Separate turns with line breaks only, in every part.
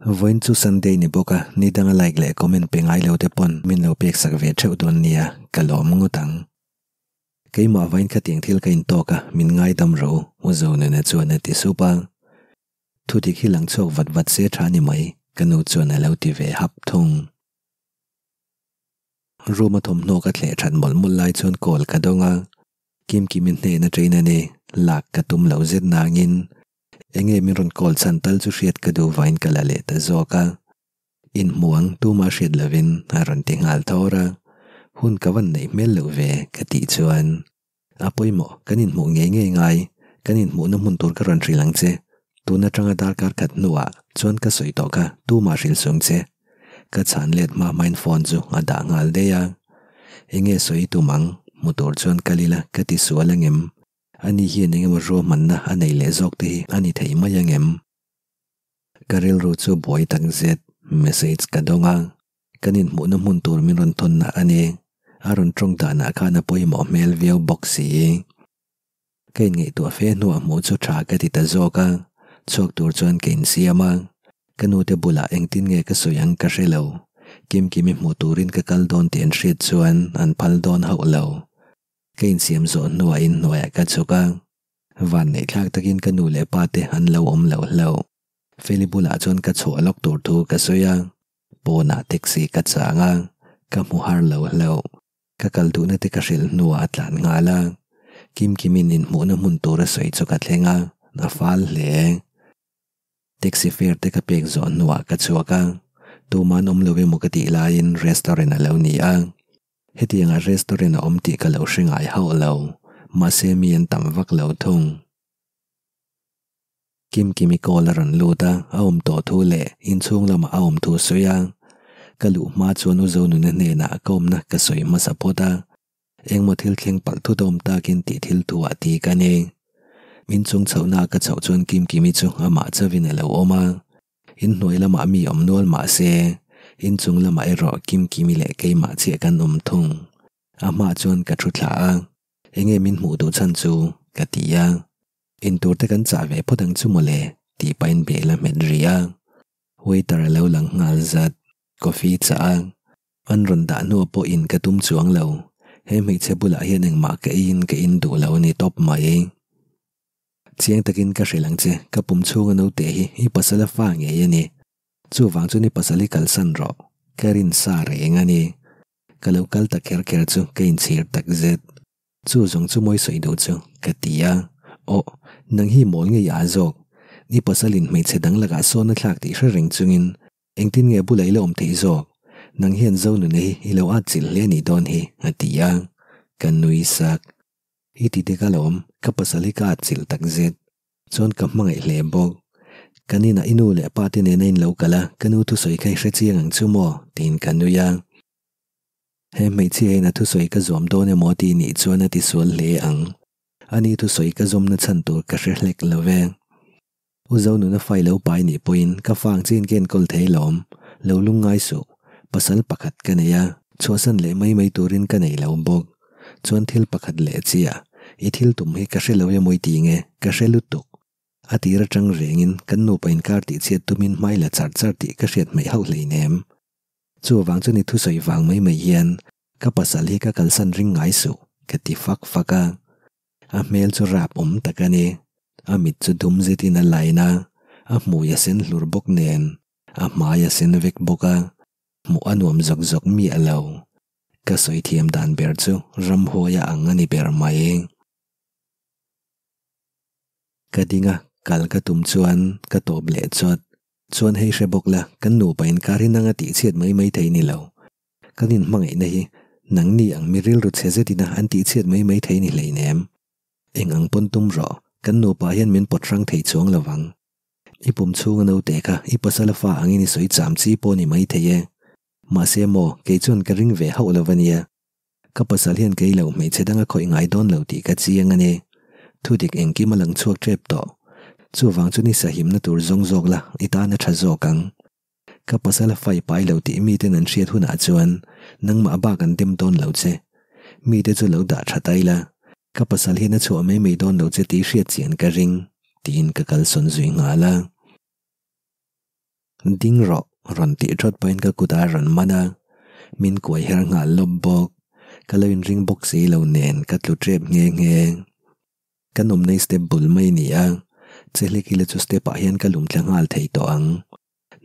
Vawiin chu Sunday ni bawk a, ni danga like leh comment pe ngai lo te pawn min lo pek sak ve theuh dawn nia, ka lawm ngawt ang. Keimah vawiin khatiang thil ka intawk a, min ngaidam ro, U Zonuna chuan a ti sup a. Thudik hi lang chhuak vat vat se tha ni mai, ka nu chuan a lo ti ve hap thung. Room a thawmhnaw ka thleh that mawlh mawlh lai chuan call ka dawng a, Kimkimin hnen a train a ni, lak ka tum lo zet nangin enge min rawn call chhan tal chu hriat ka duh vain ka la leh ta zawk a. Inhmuang tuma hriat lovin a rawn ti nghal thawr a, hun ka van neih hmel loh ve ka tih chuan A pawimawh, kan inhmuh ngei ngei ngai, kan inhmuhna hmun tur ka rawn hrilh ang che. Tun atanga darkar khat hnuah chuan ka sawi tawh kha tumah hrilh sung che. Ka chhan let hma hmain phone chu a dah nghal daih a. Enge sawi tum ang, hmu tur chuan kal ila ka ti sual angem? Ani hian engemaw ruahmanna a nei leh zawk te hi a ni thei mai angem? Ka rilru chu buai tak zet, message ka dawng a. Kan inhmuhna hmun tur min rawn thawnna a ni. A rawn tawng danah khan a pawimawh hmel viau bawk si. Ka inngaihtuah fe hnuah hmuh chu tha ka ti ta zawk a, chhuak tur chuan ka insiam a. Ka nute bulah engtin nge ka sawi ang ka hre lo. Kimkimi hmuh turin ka kal dawn tih an hriat chuan an phal dawn hauh lo. Ka insiam zawh hnuah inhnuaiah ka chhuk a. Vanneihthlak takin ka nu leh pa te an lo awm lo hlauh. Feli bulah chuan ka chhuah lawk tur thu ka sawi a, pawnah taxi ka chang a, ka hmu har lo hlauh. Ka kal duhna te ka hrilh hnuah a tlan nghal a, Kimkimin inhmuhna hmun tur a sawi chu ka thleng a, a fal hle. Taxi fare te ka pek zawh hnuah ka chhuak a, tuman awm lo emaw ka tih laiin restaurant a lo ni a. Hetiangah restaurant a awm tih ka lo hre ngai hauh lo, mahse mi an tam vak lo thung. Kimkimi call a rawn lut a, a awm tawh thu leh inchhung lamah a awm thu sawi a. Ka luh hma chuan U Zonuna hnenah ka awmna ka sawi hmasa phawt a, engmaw thil thleng palh thut a awm takin tih thil thu ah ti ka ni. Inchung chhohna ka chhoh chuan Kimkimi chu amah chauhin a lo awm a, inhnuai lamah mi awm nual mah se, inchung lamah erawh Kimkimi leh keimah chiah kan awm thung. A hmaah chuan ka thu thla a, enge min hmuh duh chhan chu ka ti a. Intur te kan chah ve phawt ang chu mawle tih pahin bel a hmet rih a. Waiter a lo lang nghal zat. Coffee chah a. An rawn dah hnuah pawh in ka tum chuang lo. He hmeichhe bulah hian engmah ka eiin ka in duh lo a ni tawp mai. Chiang takin ka hrilh ang che, ka pum chhunga naute hi i pasal a fa ngei a ni. Chuvang chuan i pasal hi kalsan rawh. Ka rin sa reng a ni. Ka lo kal ta kher kher chu ka inchhir takzet. Chu zawng chu mawi sawi duh chu ka ti a, Aw, nang hi mawl ngei a zawk. Ni pasalin hmeichhe dang lakah sawn a thlak tih hre reng chungin engtin nge bula i la awm theih zawk? Nang hian Zonuna hi i lo at chilh hle anih dawn hi a ti a, ka nui sak. I ti dik alawm, ka pasal hi ka at chilh tak zet. Chuan ka hmangaih hle bawk. Kan inah i nu leh pa te nena in lo kal a, ka nu thusawi kha i hre chiang ang chu maw? tiin ka nui a. He hmeichhia hian a thusawi ka zawm dawn emaw tih nih chuan a tisual hle ang. Ani thusawi ka zawmna chhan tur ka hre hlek lo ve. U Zonuna fai lo pai nih pawhin ka fa ang chiin ka enkawl thei lawm. Lo lungngai suh. Pasal pakhat ka nei a, chhuahsan leh mai mai turin ka nei lo bawk. Chuan thil pakhat leh chiah, i thil tum hi ka hre lo emaw i ti nge, ka hre lutuk. A tir atang rengin kan nupa inkar tihchhiat tumin hmai la char char tih ka hriat hmeih hauh hleinem. Chuvang chu ni thusawi vang mai mai hian ka pasal hi ka kalsan ring ngai suh ka ti fak fak a. A hmel chu rap awm tak a ni. A mit chu dum zetin a line a, a hmui a sen hlur bawk nen a hmai a sen vek bawk a, hmuh a nuam zawk zawk miah lo. Ka sawi thiam dan ber chu ramhuai a ang a ni ber mai. Ka ding a, kal ka tum chuan ka tawp leh chawt. Chuan hei hre bawk la, kan nupa inkar hi nanga tihchhiat mai mai thei ni lo. Kan inhmangaihna hi nangni ang mi rilru chhe zetin a an tihchhiat mai mai thei ni hleinem. Eng ang pawn tum rawh, kan nupa hian min pawt hrang thei chuang lo vang. I pum chhunga naute kha i pasala fa angin i sawi cham chi pawh ni mai thei e. Mahse maw, kei chuan ka ring ve hauh lo a nia. Ka pasal hian kei lo hmeichhe danga khawih ngai dawn lo tih ka chiang a ni. Thudik engkim a lang chhuak tep tawh. Chuvang chu ni sahimna tur zawng zawk la, i tan a tha zawk ang. Ka pasal a fai pai lo tih miten an hriat hunah chuan nangmah bak an dem dawn lo che. Mite chu lo dah tha ta ila, ka pasal hian a chhuah mai mai dawn lo che tih hriat chian ka ring, tiin ka kalsawn zui nghal a. Ding rawh rawn tih thawt pahin ka kut a rawn man a, min kuai her nghal lawp bawk. Ka lo inring bawk si lo nen ka tlu tep nghe nghe. Kan awmna hi step bul mai a ni a, che hlek ila chu step ah hian ka lum thla nghal thei tawh ang.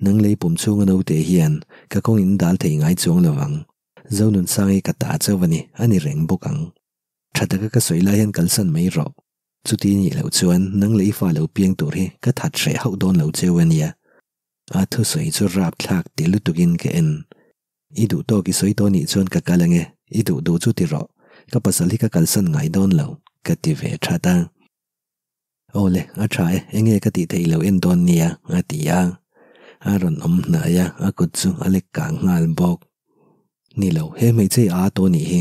Nang lei pum chhunga naute hian ka kawng in dal thei ngai chuang lo ang. Zonunsangi ka ta chauh a ni, a ni reng bawk ang. Tha taka ka sawi lai hian kalsan mai rawh. Chuti nih loh chuan nang leh i fa lo piang tur hi ka that hreh hauh dawn lo cheu a nia. A thusawi chu rap thlak ti lutukin ka en. I duh tawk i sawi tawh nih chuan ka kal ange, i duh duh chu ti rawh, ka pasal hi ka kalsan ngai dawn lo, ka ti ve that a. Awle, a tha e, enge ka tih theih lo en dawn nia, a ti a. A rawn awm hnai a, a kut chu a lek kang nghal bawk. Ni lo, he hmeichhe i a tawh nih hi.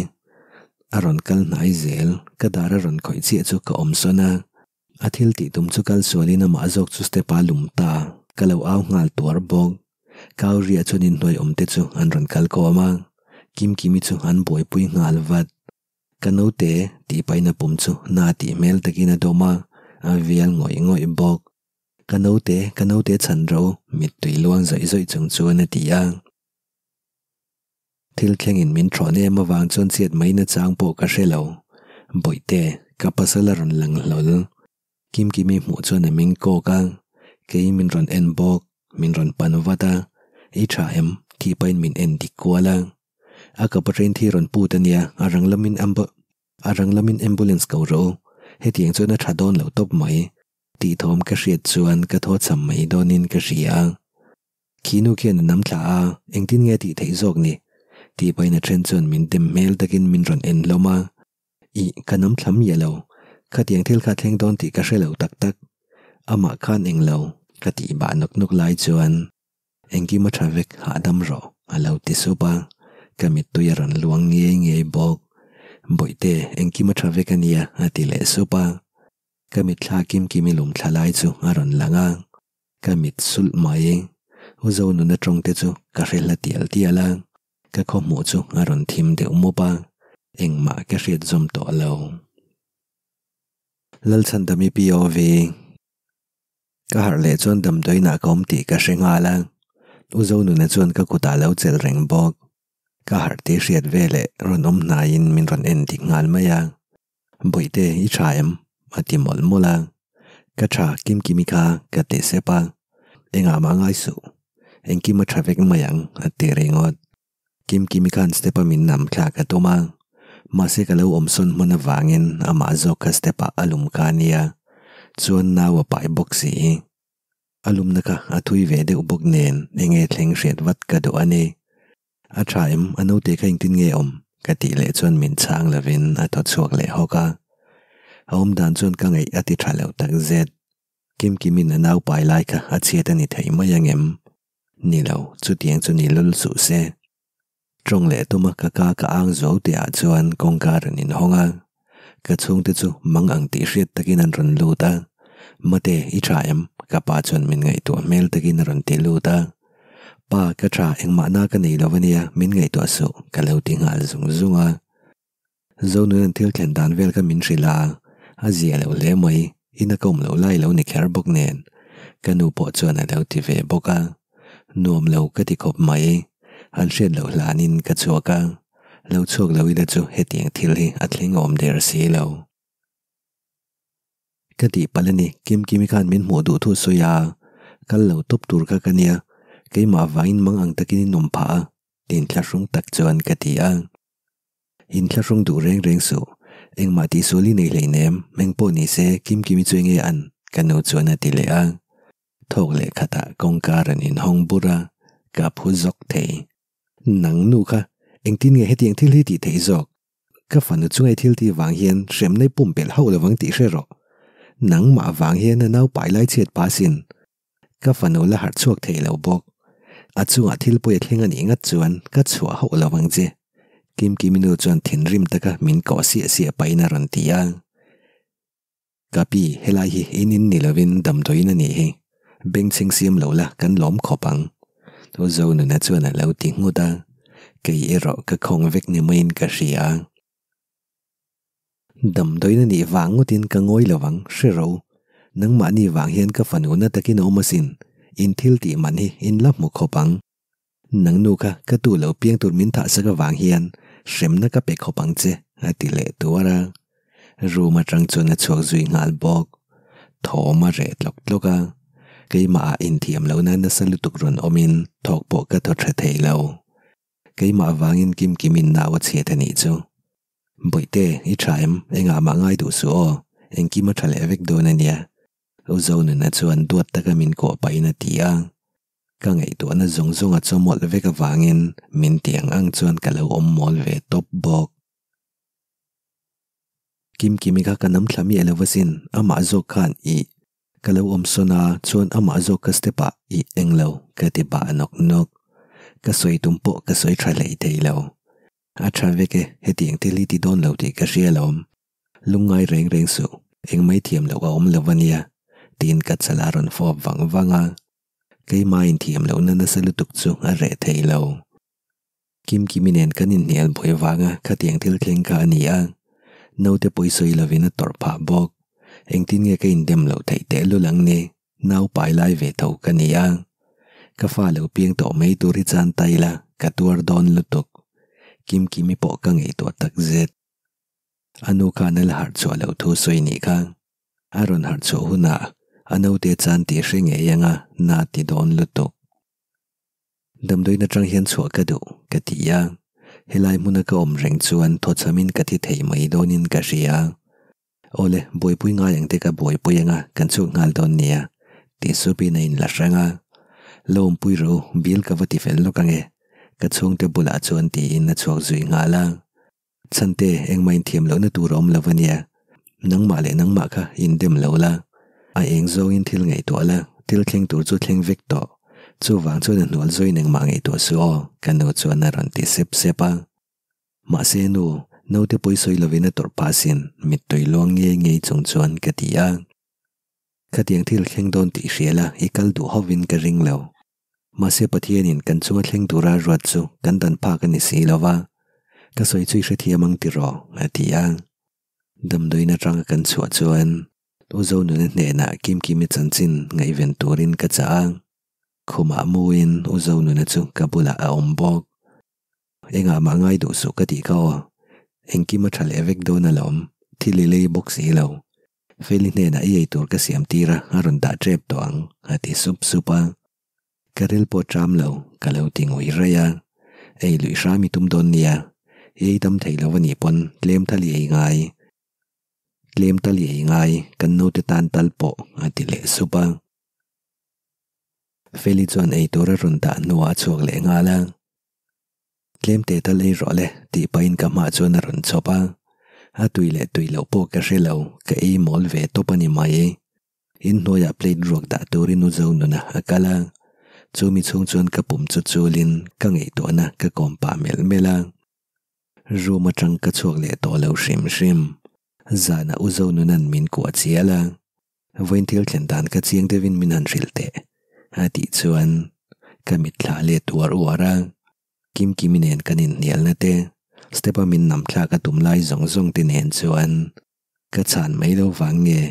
A rawn kal hnai zel, ka dar a rawn khawih chiah chu ka awm sawn a. A thil tih tum chu kal sualin amah zawk chu step a lum ta, ka lo au nghal tuar bawk. Kau riah chuan inhnuai awm te chu an rawn kal khawm a, Kimkimi chu an buaipui nghal vat. Ka naute tih pahin a pum chu na tih hmel takin a dawm a, a vial ngawih ngawih bawk. Ka naute, ka naute chhan ro, mittui luang zawih zawih chung chuan a ti a. Thil thlengin min thawn em avang chuan chhiat mai nachang pawh ka hre lo. Bawihte, ka pasal a rawn lang hlawl. Kimkimi hmuh chuan a meng kawk a, kei min rawn en bawk, min rawn pan vat a, I tha em? tih pahin min en dik kual a. A kapa train thi rawn put a nia, a rang lamin ambu a rang lamin ambulance ko rawh u. Hetiang chuan a tha dawn lo tawp mai. Tih thawm ka hriat chuan ka thaw cham mai dawnin ka hria. Khi nu khian a nam thla a, engtin nge a tih theih zawk ni? Tih pahin a then chuan min dem hmel takin min rawn en hlawm a. Ih, ka nam thla miah lo. Khatiang thil kha thleng dawn tih ka hre lo tak tak. Amah khan eng lo, ka tih bah nawk nawk lai chuan engkim a tha vek hahdam rawh a lo ti sup a. Ka mittui a rawn luang ngei ngei bawk. Bawihte, engkim a tha vek a nia a ti leh sup a. Ka mitthla kim kim i lum thla lai chu a rawn lang a. Ka mit sulh mai. U Zonuna tawng te chu ka hre hla tial tial a, ka khawhmuh chu a rawn thim deuh mup a, engmah ka hriat zawm tawh lo. Lalchhandami POV. Ka harh leh chuan damdawiinah ka awm tih ka hre nghal a, U Zonuna chuan ka kutah lo chelh reng bawk. Ka harh tih hriat veleh rawn awm hnaiin min rawn en dik nghal mai a. Bawihte, i tha em? a ti mawlh mawlh a. Ka tha, Kimkimi kha ka ti sep a. Engah mah ngai suh. Engkim a tha vek mai ang, a ti ringawt. Kimkimi khan step a min nam thlak a tum a. Mahse ka lo awm sawn hman avangin amah zawk kha step ah a lum kha a nia. Chuan nau a pai bawk si. A lumna kha a thui ve deuh bawk nen enge thleng hriat vat ka duh a ni. A tha em, a naute kha engtin nge awm? ka tih leh chuan min chhang lovin a thaw chhuak leh hawk a. A awm dan chuan ka ngaih a ti tha lo tak zet. Kimkimin a nau pai lai kha a chhiat a ni thei mai ang em? Ni lo, chutiang chu ni lul suh se. Tawng leh tuma ka ka ka ang zo tihah chuan kawngka a rawn inhawng a. Ka chhungte chu mang ang tih hriat takin an rawn lut a. Mate, i tha em? Ka pa chuan min ngaihtuah hmel takin a rawn ti lut a. Pa, ka tha, engmah na ka nei lo ania, min ngaihtuah suh, ka lo ti nghal zung zung a. Zonunan thil thlen dan vel kha min hrilh a, a zia lo hle mai, ina ka awm loh lai lo ni kher bawk nen. Ka nu pawh chuan a lo ti ve bawk a. Nuam lo ka ti khawp mai, an hriat loh hlanin ka chhuak a. Lo chhuak lo ila chu hetiang thil hi a thleng awm der si lo. Ka tih palh a ni, Kimkimi khan min hmuh duh thu sawi a, kal lo tawp tur kha ka nia, keimah vangin mang ang takin in awm phah a, inthlahrung tak chuan ka ti a. Inthlahrung duh reng reng suh, engmah tihsual i nei hleinem, engpawh ni se Kimkimi chu enge an? ka nu chuan a ti leh a. Thawk leh khatah kawngka rawn inhawng bur a, ka phu zawk thei. Nang nu kha, engtin nge hetiang thil hi tih theih zawk? Ka fanu chunga i thil tih vang hian hremna i pumpelh hauh lovang tih hre rawh. Nangmah vang hian a naupai lai chhiat pa sin. Ka fanu la harh chhuak thei lo bawk. A chungah thil pawi a thleng a nih ngat chuan ka chhuah hauh lovang che. Kimkimi nu chuan thinrim taka min kawh siah siah pahin a rawn ti a. Ka pi, helai hi in in ni lovin damdawiin a nih hi. Bengchheng siam lo la kan lawm khawp ang. U Zonuna chuan a lo ti nghut a, kei erawh ka khawng vek ni maiin ka hria. Damdawiin a nih vang ngawtin ka ngawi lo ang, hre ro. Nangmahni vang hian ka fanu na takin a awm asin. In thil tih man hi in la hmu khawp ang. Nang nu kha ka tu lo piang tur min thah sak avang hian hremna ka pe khawp ang che a ti leh tuar a. Room atang chuan a chhuak zui nghal bawk. Thawm a reh tlawk tlawk a. Keimah ah inthiam lohna nasa lutuk rawn awmin thawk pawh ka thaw tha thei lo. Keimah avangin Kimkimin nau a chhiat a nih chu. Bawihte, i tha em? Engah mah ngai duh suh aw. Engkim a tha leh vek dawn a nia. U Zonuna chuan duat taka min kawh pahin a ti a. Ka ngaihtuahna zawng zawng a chawmawlh vek avangin min ti ang ang chuan ka lo awm mawl ve tawp bawk. Kimkimi kha ka nam thla miah lo asin, amah zawk khan ih ka lo awm sawn a, chuan amah zawk ka step ah ih eng lo ka ti bah nawk nawk. Ka sawi tum pawh ka sawi tha hlei thei lo. A tha vek e, hetiang thil hi ti dawn lo tih ka hria alawm. Lungngai reng reng suh, engmai thiam loh a awm lo ania, tiin ka chal a rawn fawp vang vang a. Keimah inthiam lohna nasa lutuk chu a reh thei lo. Kimkimi nen kan inhnial buai vanga khatiang thil thleng kha a ni a, naute pawi sawi lovin a tawrh phah bawk. Engtin nge ka indem loh theih tehlul ang ni, nau pai lai ve tho ka ni a. Ka fa lo piang tawh mai tur hi chan ta ila ka tuar dawn lutuk. Kimkimi pawh ka ngaihtuah takzet. A nu khan a la harh chhuah loh thu sawi nih kha. A rawn harh chhuah hunah a naute chan tih hre ngei anga na ti dawn lutuk. Damdawiin atang hian chhuah ka duh, ka ti a. Helai hmuna ka awm reng chuan thawchhamin ka thi thei mai dawnin ka hria. Awle, buaipui ngai ang te ka buaipui anga kan chhuak nghal dawn nia, ti supin a inla hrang a. Lo awmpui rawh u, bill ka va ti fel lawk ange, ka chhungte bulah chuan tiin a chhuak zui nghal a. Chhante, engmah inthiam lohna tur a awm lo ania. Nangmah leh nangmah kha indem lo la. A eng zawngin thil ngaihtuah la, thil thleng tur chu thleng vek tawh. Chuvang chuan a hnual zawin engmah ngaihtuah suh aw, ka nu chuan a rawn ti sep sep a. Mahse nu, naute pawi sawi lovin a tawrh phah sin, mittui luang ngei ngei chung chuan ka ti a. Khatiang thil thleng dawn tih hria la, i kal duh hovin ka ring lo. Mahse Pathianin kan chunga thleng tura ruat chu kan dan phak a ni si lo va, ka sawi chu i hrethiam ang tiraw? a ti a. Damdawiin atanga kan chhuah chuan U Zonuna hnenah Kimkimi chanchin ngaihven turin ka chah a, khumah muin U Zonuna chu ka bulah a awm bawk. Engah mah ngai duh suh ka tih kha aw, engkim a tha leh vek dawn alawm, thil i lei bawk si lo. Feli hnenah i ei tur ka siam tir a, a rawn dah tep tawh ang, a ti sup sup a. Ka ril pawh ṭam lo, ka lo ti ngawih raih a. Ei luih hram i tum dawn nia, i ei tam thei lo a nih pawn tlem tal i ei ngai. Tlem tal i ei ngai, kan naute tan tal pawh, a ti leh sup a. Feli chuan ei tur a rawn dah hnuah a chhuak leh nghal a. Tlem teh tal ei rawh le tih pahin ka hmah chuan a rawn chhawp a, a tui leh tui loh pawh ka hre lo, ka ei mawl ve tawp a ni mai. Inhnuaiah plate ruak dah turin u Zonuna a kal a, chumi chhung chuan ka pum chu chulin ka ngaihtuahna ka kawm pah melh melh a. Room atang ka chhuak leh tawh lo hrim hrim. Zanah u Zonuna'n min kuah chial a, Vawiin thil thlen dan ka chiang deuhin min han hrilh teh a tih chuan ka mitthla let uar uar a, Kimkimi nen kan inhnialna te, step a min nam thlak a tum lai zawng zawng te nen chuan ka chhan mai lo vang nge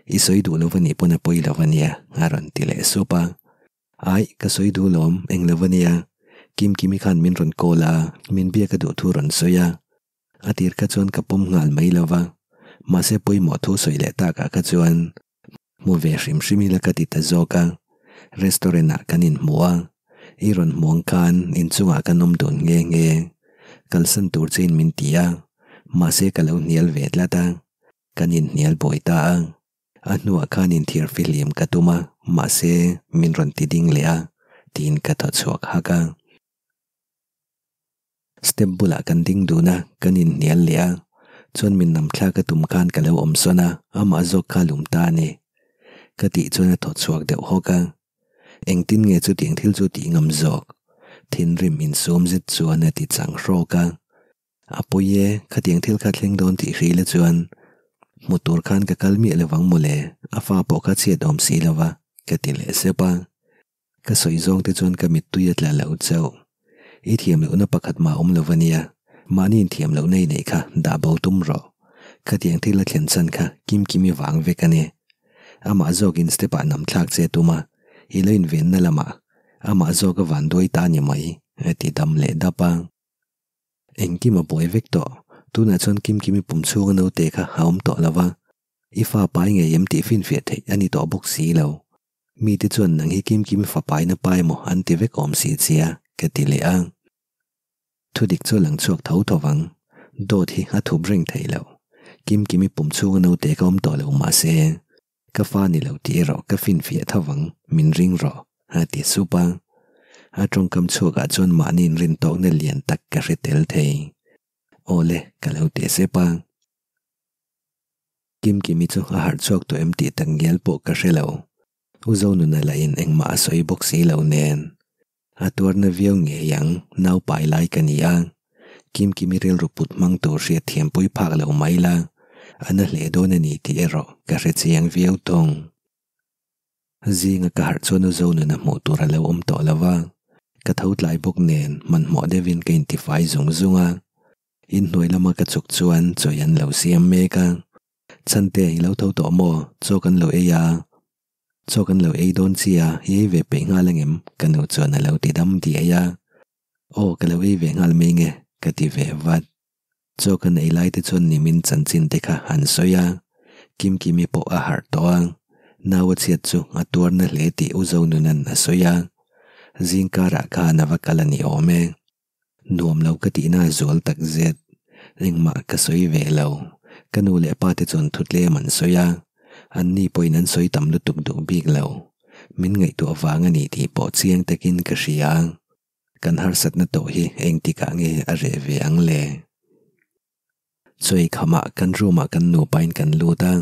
i sawi duh lo va nih pawn a pawi lo va nia a rawn ti leh sup a, Aih ka sawi duh lawm eng lo va nia Kimkimi khan min rawn call a, min biak a duh thu rawn sawi a. A tir kha chuan ka pawm nghal mai lo va, mahse pawimawh thu sawi leh takah kha chuan hmu ve hrim hrim ila ka ti ta zawk a. Restaurant ah kan inhmu a, i rawn hmu ang khan inchungah kan awm dun nghe nghe. Kalsan tur chein min ti a, mahse ka lo hnial ve tlat a, kan inhnial buai ta a. A hnuah khan inthiar fihlim ka tum a, mahse min rawn ti ding leh a, tiin ka thaw chhuak hak a. Step bulah kan ding dun a, kan inhnial leh a, chuan min nam thlak a tum khan ka lo awm sawn a, amah zawk kha lum ta a ni. Ka tih chuan a thaw chhuak deuh hawk a, engtin nge chutiang thil chu tih ngam zawk? Thinrim insum zet chuan a ti chang hrawk a, a pawi e, khatiang thil kha thleng dawn tih hrila chuan hmu tur khan ka kal miah lovang mawle, a fa pawh kha chhiat awm si lova, ka ti leh sep a. Ka sawi zawng te chuan ka mittui a tla lo chauh. I thiam lohna pakhat mah awm lo a nia, mahni inthiam lohna i neih kha dah bo tum rawh. Khatiang thil a thlen chhan kha Kimkimi vang vek a ni. Amah zawkin step ah nam thlak che tum a, I lo invenna lamah amah zawk a vanduai ta a ni mai, a ti dam leh dap a. Engkim a buai vek tawh, tunah chuan Kimkimi pum chhunga naute kha a awm tawh lo va, i fa pai ngei em tih finfiah theih a ni tawh bawk si lo. Mite chuan nang hi Kimkimi fa paina pa emaw an ti vek awm si chia, ka ti leh a. Thudik chu a lang chhuak tho tho vang. Dawt hi a thup reng thei lo. Kimkimi pum chhunga naute ka awm tawh lo mahse, ka fa ni lo tih erawh ka finfiah tho vang, min ring rawh, a ti sup a. A tawngkam chhuakah chuan mahni inrintawkna lian tak ka hre tel thei. Awle, ka lo teh sep a. Kimkimi chu a harh chhuak tawh em tih tak ngial pawh ka hre lo. U Zonuna lahin engmah a sawi bawk si lo nen. A tuarna viau ngei ang, nau pai lai ka ni a. Kimkimi rilru put hmang tur hriat thiampui phak lo mai la, a na hle dawn a ni tih erawh ka hre chiang viau thung. Zinga ka harh chuan u Zonuna hmuh tur a lo awm tawh lo va, ka tho tlai bawk nen hmanhmawh deuhin ka intifai zung zung a. Inhnuai lama ka chuk chuan chawi an lo siam mek a. Chhante, i lo tho tawh maw? Chaw kan lo ei a. Chaw kan lo ei dawn chia, i ei ve peih nghal angem? Ka nu chuan a lo ti dam diai a. Aw, ka lo ei ve nghal mai nge, ka ti ve vat. Chaw kan ei lai te chuan nimin chanchin te kha an sawi a, Kimkimi pawh a harh tawh a, nau a chhiat chu a tuar na hle tih U Zonunan a sawi a. Zing karah khan a va kal a ni awm e. Nuam lo ka tihna a zual tak zet. Engmah ka sawi ve lo. Ka nu leh pa te chuan thu tlem an sawi a, an ni pawhin an sawi tam lutuk duh bik lo. Min ngaihtuah vang a ni tih pawh chiang takin ka hria. Kan harsatna tawh hi engtikah nge a reh ve ang le? Chawi khamah kan room ah kan nupain kan lut a,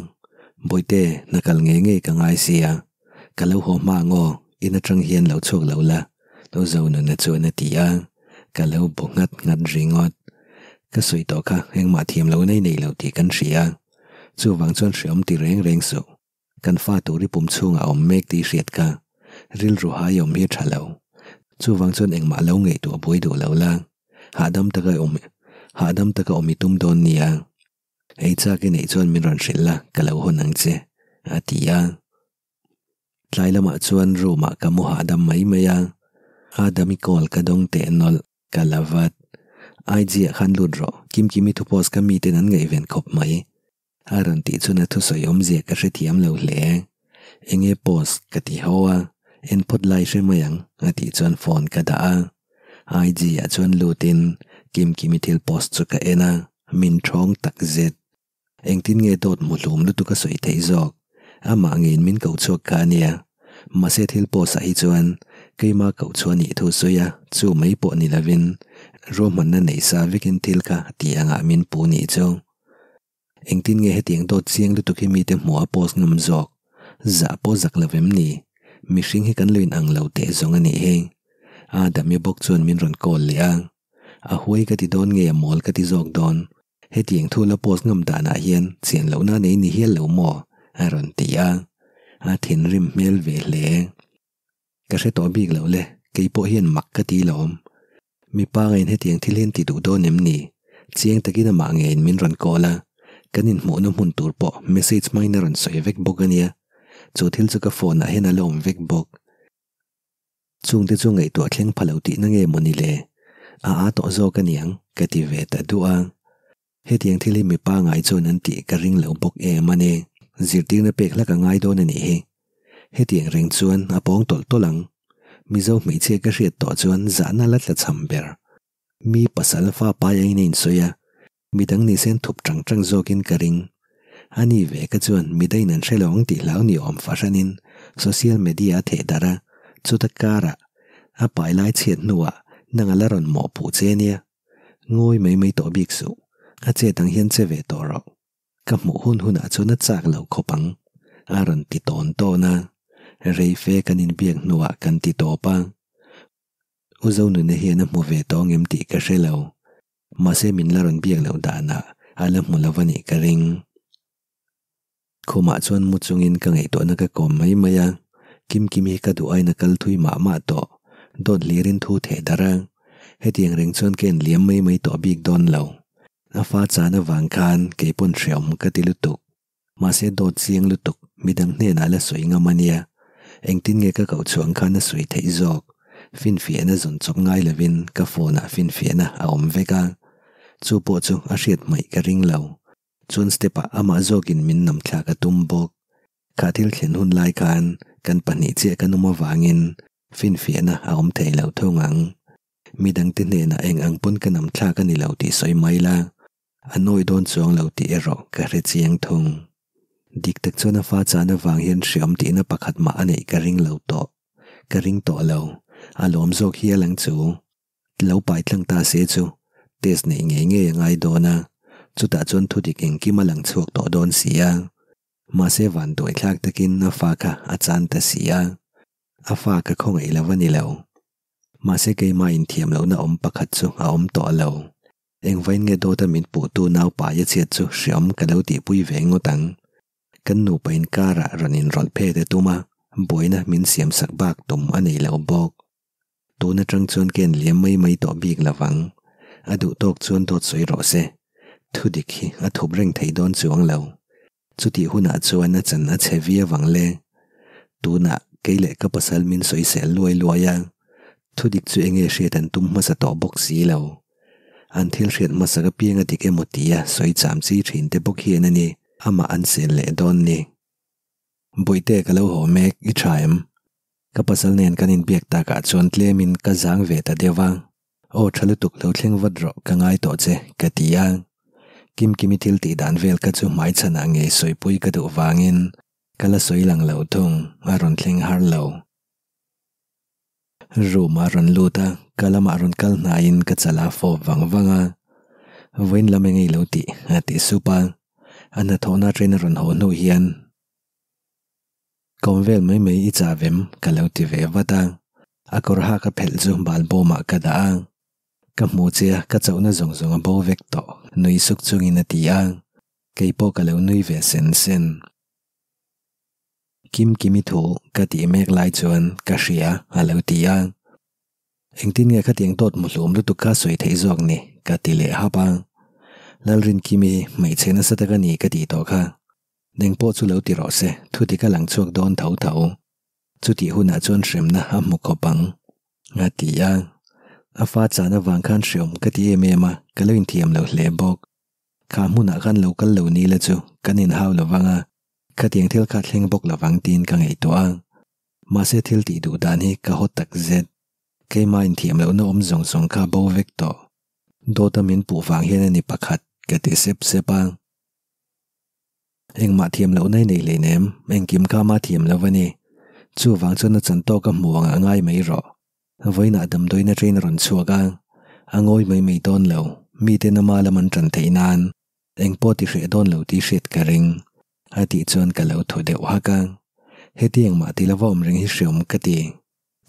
Bawihte, hna kal ngei ngei ka ngai sia, ka lo haw hma ang aw, in atang hian lo chhuak lo la, lo zo nuna chuan a ti a, ka lo bu nghat nghat ringawt. Ka sawi tawh kha engmah thiam lo nei nei lo tih kan hria, chuvang chuan hreawm ti reng reng suh. Kan fa tur i pum chhungah awm mek tih hriat kha rilru hai awm hi a tha lo. Chuvang chuan engmah lo ngaihtuah buai duh lo la, hahdam taka awm hahdam taka awm i tum dawn nia. Ei chak i neih chuan min rawn hrilh la, ka lo hawn ang che, a ti a. Tlai lamah chuan room ah ka mu hahdam mai mai a, Adam i call ka dawng teh nawlh. Ka la vat. IG ah khan lut rawh, Kimkimi thu post kha miten an ngaihven khawp mai. A rawn tih chuan a thusawi awmzia ka hrethiam lo hle. Enge post ka ti ho a, en phawt lai hre mai ang a tih chuan phone ka dah a. IG ah chuan lutin Kimkimi thil post chu ka en a, min thawng tak zet. Engtin nge dawt hmu hlum lutuk a sawi theih zawk? Amah ngeiin min koh chhuak kha a nia. Mahse thil post ah hi chuan keima koh chhuah nih thu sawi a, chu mai pawh ni lovin ruahmanna neih sa vekin thil kha tih angah min pu nih chu. Engtin nge hetiang dawt chiang lutuk hi mite hmuh a post ngam zawk? Zah pawh zak lo em ni? Mihring hi kan lo in ang lo teh zawng a nih hi. Adam-i bawk chuan min rawn call leh a. A huai ka ti dawn nge a mawl ka ti zawk dawn? Hetiang thu la post ngam danah hian chian lohna nei ni hial lo maw? a rawn ti a. A thinrim hmel ve hle. Ka hre tawh bik lo le, kei pawh hian mak ka ti lawm. Mipa ngeiin hetiang thil hian ti duh dawn em ni? Chiang takin amah ngeiin min rawn call a, kan inhmuhna hmun tur pawh message hmangin a rawn sawi vek bawk a nia. Chu thil chu ka phone ah hian a la awm vek bawk. Chungte chu ngaihtuah thleng pha lo tihna nge maw ni le? A aa tawh zawk a niang, ka ti ve ta duh a. Hetiang thil hi mipa ngai chuan an tih ka ring lo bawk em a ni. Zirtirna pek hlak a ngai dawn a nih hi. Hetiang reng chuan a pawng tawlh tawlh ang. Mizo hmeichhia ka hriat tawh chuan zahna la tla cham ber. Mi pasal fa pai aiin a insawi a, midang ni sen thup tang tang zawkin ka ring. A ni ve ka chuan midangin an hre lo ang tih hlau ni awm fahranin social media a theh darh a, chuta karah a pai lai chhiat hnuah nang a la rawn mawhpuh che nia. Ngawi mai mai tawh bik suh, a chet ang hian che ve tawh rawh. Ka hmuh hun hunah chuan a chak lo khawp ang, a rawn ti tawn tawn a. Rei fe kan inbiak hnuah kan ti tawp a. U Zonuna hian a hmu ve tawh ngem tih ka hre lo. Mahse min la rawn biak loh danah a la hmu lo a nih ka ring. Khumah chuan mu chungin ka ngaihtuahna ka kawm mai mai a, Kimkim hi ka duh aiin a kal thui mah mah tawh, dawt hlirin thu theh darh a, hetiang reng chuan ka en liam mai mai tawh bik dawn lo. A fa chan avang khan kei pawn hreawm ka ti lutuk, mahse dawt chiang lutuk midang hnenah la sawi ngam a nia. Engtin nge ka koh chhuang khan a sawi theih zawk? Finfiahna zawn chawp ngai lovin ka phone ah finfiahna a awm vek a, chu pawh chu a hriat hmaih ka ring lo. Chuan step ah amah zawkin min nam thlak a tum bawk. Kha thil thlen hun lai khan kan pahnih chiah kan awm avangin finfiahna a awm thei lo thung ang. Midangte hnenah eng ang pawn ka nam thlak a ni lo tih sawi mai la, A nawi dawn chuang lo tih erawh ka hre chiang thung. Dik tak chuan a fa chan avang hian hriam tihna pakhat mah a neih ka ring lo tawh. Ka ring tawh lo. A lawm zawk hial ang chu. Lo pai tlang ta se chu test neih ngei ngei a ngai dawn a, chutah chuan thudik engkim a lang chhuak tawh dawn si a. Mahse vanduai thlak takin a fa kha a chan ta si a. A fa ka khawngaih lo a ni lo. Mahse keimah inthiam lohna awm pakhat chu a awm tawh lo. Engvain nge dawta min puhtu naupai a chhiat chu hreawm ka lo tihpui ve ngawt ang. Kan nupa inkarah rawn inrawlh phet a tum a, buaina min siamsak bak tum a nei lo bawk. Tun atang chuan ka en liam mai mai tawh bik lovang. A duh tawk chuan dawt sawi rawh se. Thudik hi a thup reng thei dawn chuang lo. Chutih hunah chuan a chan a chhe viau ang le. Tunah kei leh ka pasal min sawisel luai luai a, thudik chu enge hriat an tum hmasa tawh bawk si lo. An thil hriat hmasak apiang a dik emaw tia sawi cham chi thin te bawk hian a ni amah an sel leh dawn ni. Bawihte ka lo haw mek, i tha em? Ka pasal nen kan inbiak takah chuan tlemin ka zang ve ta deuh a. Aw tha lutuk lo thleng vat rawh ka ngai tawh che ka ti a. Kimkimi thil tih dan vel ka chu hmaichhanah ngei sawipui ka duh vangin ka la sawi lang lo thung a rawn thleng har lo. Room a rawn lut a, ka lamah rawn kal hnaiin ka chal a fawp vang vang a. Vawiin lam eng ei lo tih a ti sup a. A hnathawhna train a rawn haw hnu hian Kawm vel mai mai i chah vem ka lo ti ve vat a, a kawr ha ka phelh chu balbawmah ka dah a, ka hmu che a ka chauhna zawng zawng a bo vek tawh nui suk chungin a ti a, kei pawh ka lo nui ve sen sen. Kim Kimi thu ka tih mek lai chuan ka hria a lo ti a, engtin nge khatiang dawt muhlum lutuk kha sawi theih zawk ni ka ti leh hap a, Lalrinkimi hmeichhe nasa tak a ni ka tih tawh kha. Neng pawh chu lo ti rawh se, thu dik a lang chhuak dawn tho tho. Chutih hunah chuan hremna a hmu khawp ang. A ti a. A fa chan avang khan hreawm ka ti em em a, ka lo inthiam lo hle bawk. Kha hmunah khan lo kal lo ni la chu kan inhau lo vang a, khatiang thil kha thleng bawk lo vang tiin ka ngaihtuah a. Mahse thil tih duh dan hi ka haw tak zet. Keimah inthiam lohna awm zawng zawng kha bo vek tawh. Dawta min puh vang hian a ni pakhat ka ti sep sep a. Engmah thiam loh nai nei hlei nem, engkim kha ama thiam lo a ni. Chuvang chuan a chan tawk a hmu angah ngai mai rawh. Vawiinah damdawiin a train a rawn chhuak a, a ngawi mai mai dawn lo, miten ama lam an tan theih nan eng pawh ti hreh dawn lo tih hriat ka ring. A tih chuan ka lo thaw deuh hak a, heti engmah ti lova awm reng hi hreawm ka ti.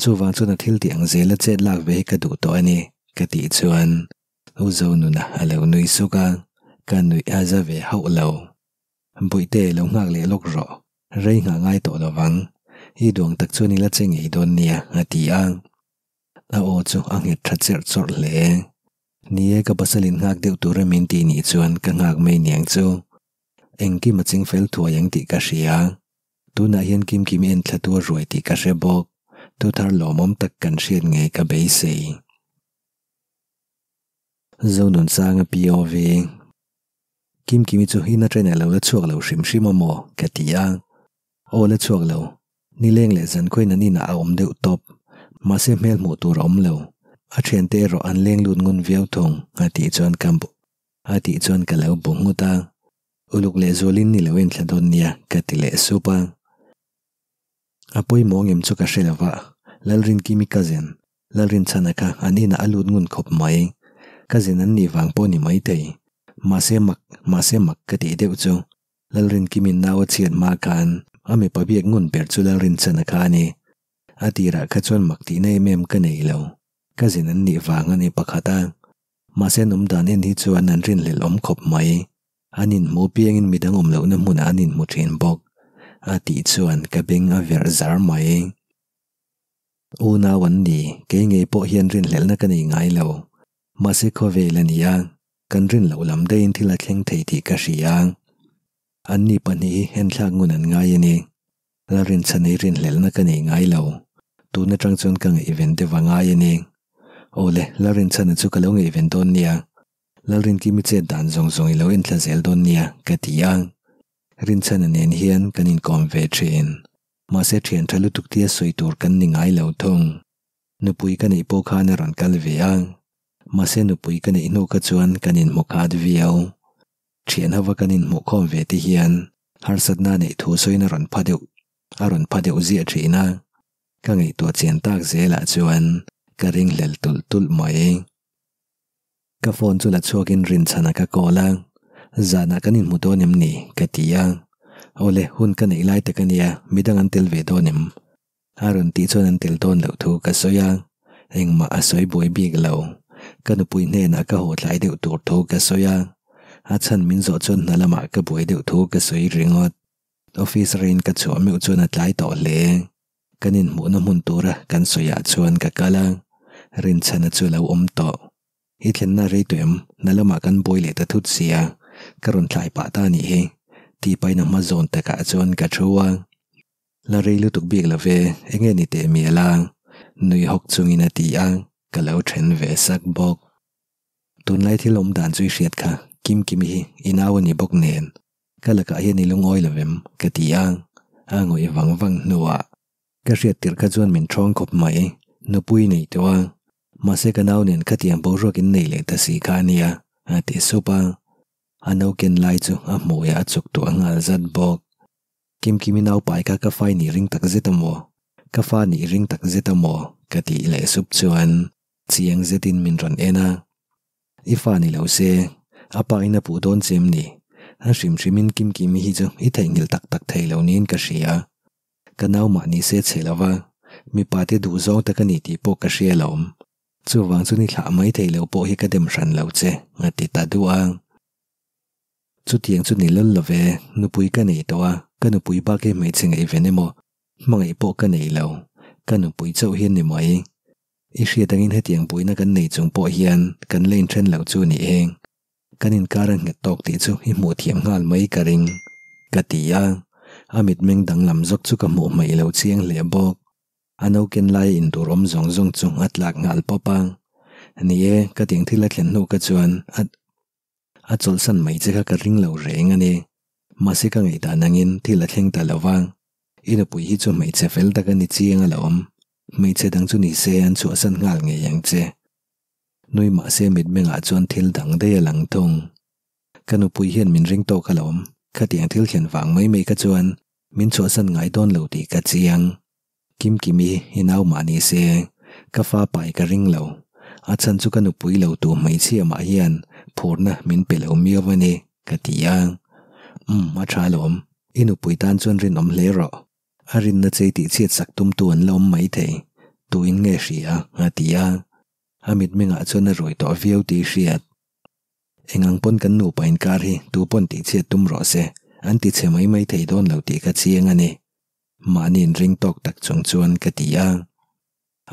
Chuvang chuan a thil tih ang zela chet lak ve hi ka duh tawh a ni, ka tih chuan U Zonuna a lo nui suk a, ka nuih a za ve hauh lo. Bawihte lo nghak leh lawk rawh, rei nghah ngai tawh lo vang. I duang tak chuan i la che ngei dawn nia, a ti a. A aw chu a nghet tha cherh chawrh hle. Ni e, ka pasal in nghak deuh tura min tih nih chuan ka nghak mai niang chu. Engkim a ching fel thuai ang tih ka hria. Tunah hian Kimkimi en thla tu a ruai tih ka hre bawk. Thuthar lawmawm tak kan hriat ngei ka beisei. Zonunsanga POV. Kimkimi chu in atana lo la chhuak lo hrim hrim a maw? ka ti a. Aw la chhuak lo. Nileng leh zankhawiin an inah a awm deuh tawp. Mahse hmel hmuh tur a awm lo. A thiante erawh an leng lut ngun viau thung a tih chuan ka a tih chuan ka lo bu nghut a. Uluk leh zualin ni lo enthla dawn nia ka ti leh sup a. A pawimawh ngem chu ka hre lo va, Lalrinkimi cousin, Lalrinchhana kha an inah a lut ngun khawp mai. Cousin an nih vang pawh ni maithei. Mahse mak, mahse mak ka tih deuh chu Lalrinkimi nau a chhiat hma khan a mipa biak ngun ber chu Lalrinchhana kha a ni. A tirah kha chuan mak tihna em em ka nei lo. Cousin an nih vang a ni pakhat a. Mahse an awmdan en hi chuan an rinhlelh awm khawp mai. An inhmu piangin midang awm lohna hmunah an inhmu thin bawk, a tih chuan ka beng a verh zar mai. Unau an ni, kei ngei pawh hian rinhlelhna ka nei ngai lo. Mahse khawvel a ni a, kan rin loh lam daihin thil a thleng thei tih ka hria. Anni pahnih hi enthlak ngun an ngai a ni. Lalrinchhana i rinhlelhna ka nei ngai lo. Tun atang chuan ka ngaihven deuh a ngai a ni. Awle, Lalrinchhana chu ka lo ngaihven dawn nia. Lalrinkimi chet dan zawng zawng i lo enthla zel dawn nia, ka ti a. Rinchhana nen hian kan inkawm ve thin. Mahse thian tha lutuk tia sawi tur kan ni ngai lo thung. Nupui ka neih pawh khan a rawn kal ve a. Mahse nupui ka neih hnu kha chuan kan inhmu khat viau. Thian hova kan inhmuh khawm ve te hian harsatna neih thu sawiin a rawn pha deuh a rawn pha deuh ziah thin a. Ka ngaihtuah chian tak zelah chuan ka ringhlel tulh tulh mai. Ka phone chu la chhuakin rinchhanah ka call a, zanah kan inhmu dawn em ni? ka ti a. Awle, hun ka neih lai tak a nia, midang an tel ve dawn em? A rawn tih chuan an tel dawn loh thu ka sawi a, engmah a sawi buai bik lo. Ka nupui hnenah ka haw tlai deuh tur thu ka sawi a, a chhan min zawh chuan hna lamah ka buai deuh thu ka sawi ringawt. Office rain ka chhuah meuh chuan a tlai tawh hle. Kan inhmuhna hmun tura kan sawiah chuan ka kal a, Rinchhana chu a lo awm tawh. I thlenna rei tawh em? Na lamah kan buai leh ta thut sia, ka rawn thlai pah ta anih hi, tih pahin a hma zawn takah chuan ka thu a. La rei lutuk bik lo ve, enge ni teh mial a? Nui hawk chungin a ti a, ka lo then ve sak bawk. Tunlai thil awm dan chu i hriat kha, Kimkimi hi i nau a ni bawk nen, Ka lakah hian i lungawi lo em? ka ti a, a ngawih vang vang hnuah ka hriat tirh kha chuan min ṭhawng khawp mai, nupui nei tawh a, mahse ka nau nen khatiang boruak in nei leh ta si kha a nia, a ti sup a, a no ken lai chu a hmuiah a chuk tuah nghal zat bawk. Kimkimi naupai kha ka fai nih ring tak zet a maw? Ka fa nih ring tak zet a maw? ka tih leh sup chuan chiang zetin min rawn en a. I fa ni lo se, a pa in a puh dawn che em ni? A hrim hrimin Kimkimi hi chu i theihnghilh tak tak thei lo niin ka hria. Ka nau mah ni se chhe lo va, mipa te duh zawng tak a ni tih pawh ka hria lo. Chuvang chu ni thlah mai thei lo pawh hi ka dem hran lo che, a ti ta duh a. Chutiang chu ni lal lo ve, nupui ka nei tawh a, ka nupui bak hi hmeichhe ngaihven emaw, hmangaih pawh ka nei lo, ka nupui chauh hi a ni mai. I hriat angin hetiang buaina kan nei chung pawh hian kan la inthen lo chu ni eng. Kan inkar a nghet tawk tih chu i hmuh thiam nghal mai ka ring, ka ti a. A mitmeng danglam zawk chu ka hmuh hmaih lo chiang hle bawk. A no ken laia intur awm zawng zawng chu a tlak nghal pawp a. Ni e, ka tiang thil a thlen hnu ka chuan a a chawlhsan mai che kha ka ring lo reng a ni. Mahse ka ngaihdan angin thil a thleng ta lo va. I nupui hi chu hmeichhe fel tak a ni chiang alawm. Hmeichhe dang chu ni se an chhuahsan nghal ngei ang che. Nui mahse mitmengah chuan thil dang daih a lang thung. Ka nupui hian min ring tawk alawm, khatiang thil thlen vang mai mai kha chuan min chhuahsan ngai dawn lo tih ka chiang. Kimkimi hi nau mah ni se, ka fa pai ka ring lo. A chhan chu ka nupui lo tu hmeichhia mah hian phurna min pe lo miau a ni, ka ti a. Umm, a tha alawm. I nupui tan chuan rinawm hle rawh. A rinna chei tih chhiat sak tumtu an la awm mai thei, tuin nge hria? a ti a. A mitmengah chuan a ruai tawh viau tih hriat. Eng ang pawn kan nupa inkar hi tu pawn tih chhiat tum rawh se, an ti chhe mai mai thei dawn lo tih ka chiang a ni. Mahni inring tawk tak chung chuan ka ti a.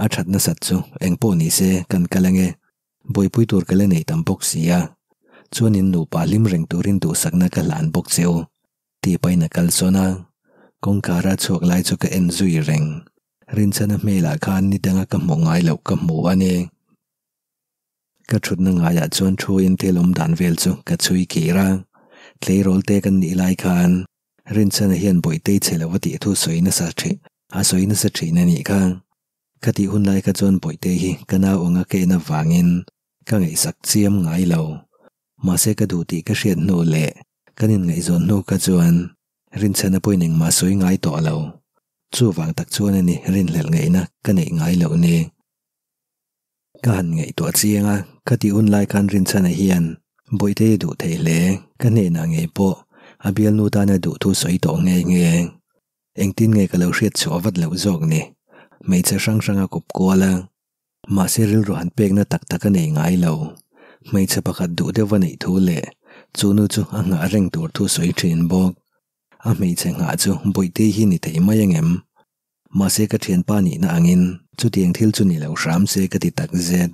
A that nasat chu eng pawh ni se kan kal ange, buaipui tur ka la nei tam bawk si a. Chuan in nupa hlim reng turin duhsakna ka hlan bawk che u. Tih pahin a kal sawn a, kawngkhar a chhuak lai chu ka en zui reng. Rinchhana hmelah khan ni danga ka hmuh ngai loh ka hmu a ni. Ka thutna ngaiah chuan thu in thil awm dan vel chu ka chhui kir a, tleirawl te kan nih lai khan Rinchhana hian Bawihtei chhe lo a tih thu sawi nasa thin a sawi nasa thin a nih kha. Ka tih hun lai kha chuan Bawihtei hi ka nau anga ka en avangin ka ngaihsak chiam ngai lo. Mahse ka duh tih ka hriat hnu leh Kan inngaihzawn hnu kha chuan Rinchhana pawhin engmah sawi ngai tawh lo. Chuvang tak chuan a ni rinhlelh ngaihna ka neih ngai loh ni. Ka han ngaihtuah chiang a, ka tih hun lai khan Rinchhana hian Bawihtei a duh thei hle, ka hnenah ngei pawh a bialnu tana duh thu sawi tawh nghe nghe. Engtin nge ka lo hriat chhuah vat loh zawk ni? Hmeichhe hrang hrang a kawp kual a. Mahse rilru han pekna tak tak a nei ngai lo. Hmeichhe pakhat duh deuh a neih thu leh chu nu chu a nghah reng tur thu sawi thin bawk. A hmeichhe nghah chu Bawihtei hi ni thei mai angem? Mahse ka thianpa nihna angin chutiang thil chu ni lo hram se ka ti tak zet.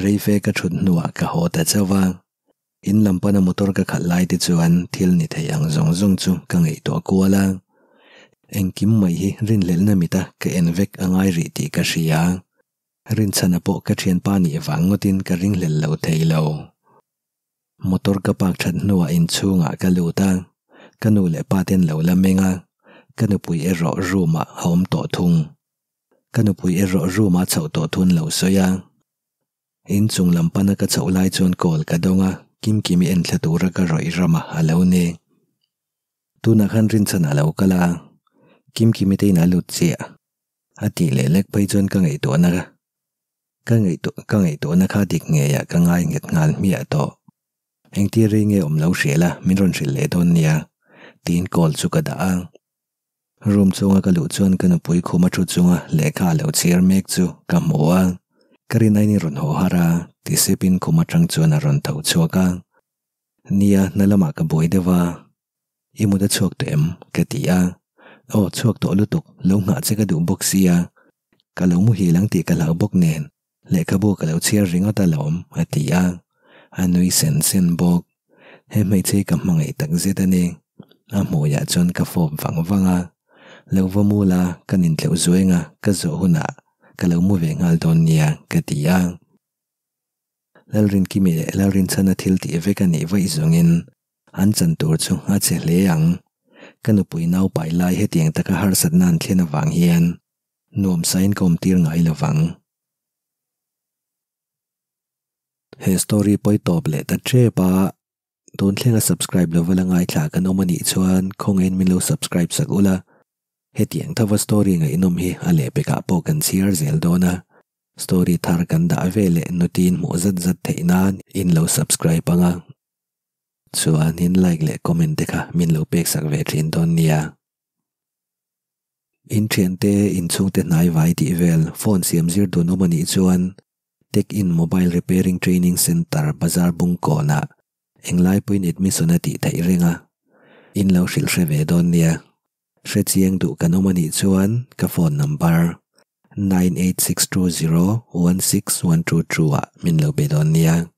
Reife ka thut hnuah ka haw ta chauh a. In lam pana motor ka khalh lai te chuan thil ni thei ang zawng zawng chu ka ngaihtuah kual a. Engkim mai hi rinhlelhna mita ka en vek a ngai rih tih ka hria. Rinchhana pawh ka thianpa nih vang ngawtin ka ringhlel lo thei lo. Motor ka park that hnuah inchhungah ka lut a, ka nu leh pa ten lo la meng a, ka nupui erawh room ah a awm tawh thung. Ka nupui erawh room ah chhoh tawh thun lo sawi a. Inchung lam pana ka chhoh lai chuan call ka dawng a, Kimkimi enthla tura ka rawih ramah a lo ni. Tunah khan rinchhan a lo kal a, Kimkimi te in a lut chiah. A tih leh lek phei chuan ka ngaihtuahna ka ngaihtuah ka ngaihtuahna kha dik ngeiah ka ngai nghet nghal hmiah tawh. Engtir rei nge awm lo hria la min rawn hrilh leh dawn nia tiin call chu ka dah a. Room chhunga ka luh chuan ka nupui khum a thu chunga lehkha a lo chhiar mek chu ka hmu a, ka rin aiin i rawn haw har a ti sepin khum atang chuan a rawn tho chhuak a. Nia hna lamah ka buai deuh a. I mut a chhuak tawh em? ka ti a. Aw chhuak tawh lutuk, lo nghah che ka duh bawk sia. Ka lo muhil ang tih ka hlau bawk nen, lehkhabu ka lo chhiar ringawt alawm, a ti a. A nui sen sen bawk. He hmeichhe hi ka hmangaih tak zet a ni. A hmuiah chuan ka fawp vang vang a. Lo va mu la, ka nintleuh zuaing a, ka zawh hunah ka lo mu ve nghal dawn nia, ka ti a. Lalrinkimi leh Lalrinchhana thil tih vek a nih vaih zawngin an chan tur chu a che hle ang. Ka nupui naupai lai hetiang taka harsatna an thlen avang hian nuamsain ka awmtir ngai lo vang. He story pawi tawp leh ta tep a, tun thlenga subscribe lova la ngaithla kan awm a nih chuan khawngaihin min lo subscribe sak ula, hetiang thova story ngaihnawm hi a lehpekah pawh kan chhiar zel dawn a. Story thar kan dah ve leh nutin hmuh zat zat theih nan in lo subscribe ang a, chuan in like leh comment te kha min lo pek sak ve thin dawn nia. In thiante in chhungte hnai vai tih vel phone siam zir dun awm a nih chuan Tech in Mobile Repairing Training Centre Bazar Bungkawnah englai pawhin admission a tih theih reng a, in lo hrilh hre ve dawn nia. Hrechiang duh kan awm a nih chuan ka phone number 9862016122 ah min lo be dawn nia.